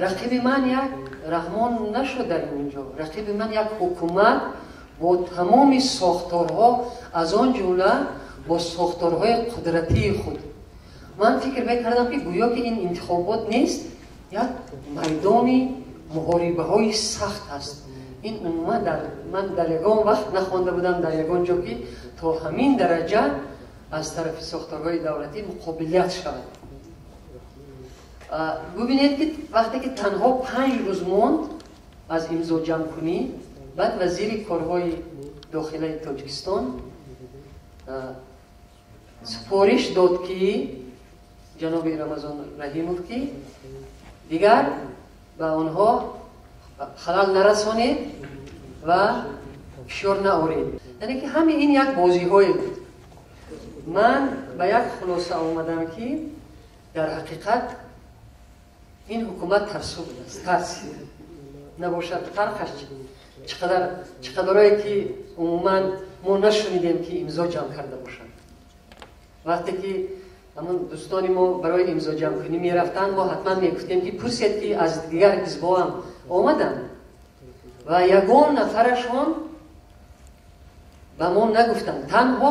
Рақиби ман як Раҳмон нашуд дар инҷо. Рақиби ман як ҳукумат бо тамоми сохторҳо, аз он ҷумла бо сохторҳои қудратии худ. Ман фикр мекардам, ки гӯё ки ин интихобот нест, як майдони муҳорибаҳои сахт аст. Ин умуман ман дар ягон вақт нахонда будам дар ягон ҷо, ки то ҳамин дараҷа аз тарафи сохторҳои давлатӣ муқобилият шавад. Бубинед, ки вақте ки танҳо 5 рӯз монд аз имзо ҷамъкунӣ, баъд вазири корҳои дохилаи Тоҷикистон супориш дод, ки ҷаноби Рамазон Раҳимов, ки дигар ба онҳо халал нарасонед ва фишор наоред. Яъне ки ҳамин ин як бозиҳое буд. Ман ба як хулоса омадам, ки дар ҳақиқат ин ҳукумат тарсу будааст. Тарс набошад, фарқаш чӣ қадарое, ки умуман мо нашунидем, ки имзо ҷамъ карда бошанд. Вақте ки ҳамон дӯстони мо барои имзо ҷамъкунӣ мерафтанд, мо ҳатман мегуфтем, ки пурсед, ки аз дигар ҳизбҳоам омаданд, ва ягон нафарашон ба мо нагуфтанд. Танҳо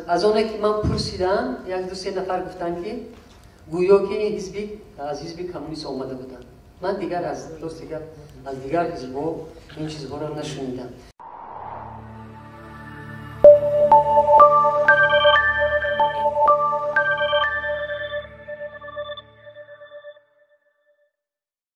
аз оне ки ман пурсидам, як ду се нафар гуфтанд, ки гӯё ки ҳизби аз ҳизби коммунист омада буданд. Ман дигар аз, рости гап, аз дигар ҳизбҳо ин чизҳоро нашунидам.